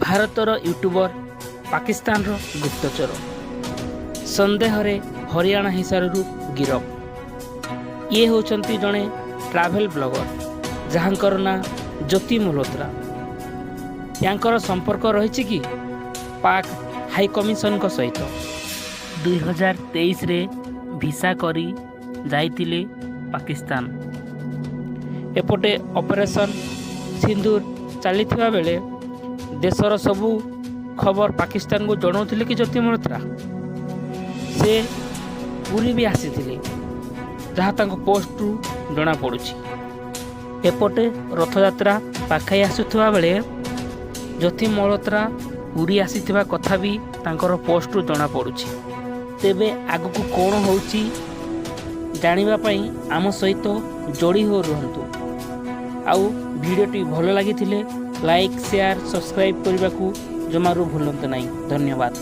ଭାରତର ୟୁଟ୍ୟୁବର ପାକିସ୍ତାନର ଗୁପ୍ତଚର ସନ୍ଦେହରେ ହରିୟାଣା ହିସାରରୁ ଗିରଫ। ଇଏ ହେଉଛନ୍ତି ଜଣେ ଟ୍ରାଭେଲ୍ ବ୍ଲଗର, ଯାହାଙ୍କର ନାଁ ଜ୍ୟୋତି ମଲ୍ହୋତ୍ରା। ୟାଙ୍କର ସମ୍ପର୍କ ରହିଛି କି ପାକ୍ ହାଇକମିଶନଙ୍କ ସହିତ? 2023ରେ ଭିସା କରି ଯାଇଥିଲେ ପାକିସ୍ତାନ। ଏପଟେ ଅପରେସନ୍ ସିନ୍ଦୁର ଚାଲିଥିବା ବେଳେ ଦେଶର ସବୁ ଖବର ପାକିସ୍ତାନକୁ ଜଣାଉଥିଲେ କି ଜ୍ୟୋତି ମଲ୍ହୋତ୍ରା? ସେ ପୁରୀ ବି ଆସିଥିଲେ, ଯାହା ତାଙ୍କ ପୋଷ୍ଟରୁ ଜଣାପଡ଼ୁଛି। ଏପଟେ ରଥଯାତ୍ରା ପାଖେଇ ଆସୁଥିବା ବେଳେ ଜ୍ୟୋତି ମଲ୍ହୋତ୍ରା ପୁରୀ ଆସିଥିବା କଥା ବି ତାଙ୍କର ପୋଷ୍ଟରୁ ଜଣାପଡ଼ୁଛି। ତେବେ ଆଗକୁ କ'ଣ ହେଉଛି ଜାଣିବା ପାଇଁ ଆମ ସହିତ ଯୋଡ଼ି ହୋଇ ରୁହନ୍ତୁ। ଆଉ ଭିଡ଼ିଓଟି ଭଲ ଲାଗିଥିଲେ ଲାଇକ୍, ସେୟାର, ସବସ୍କ୍ରାଇବ୍ କରିବାକୁ ଜମାରୁ ଭୁଲନ୍ତୁ ନାହିଁ। ଧନ୍ୟବାଦ।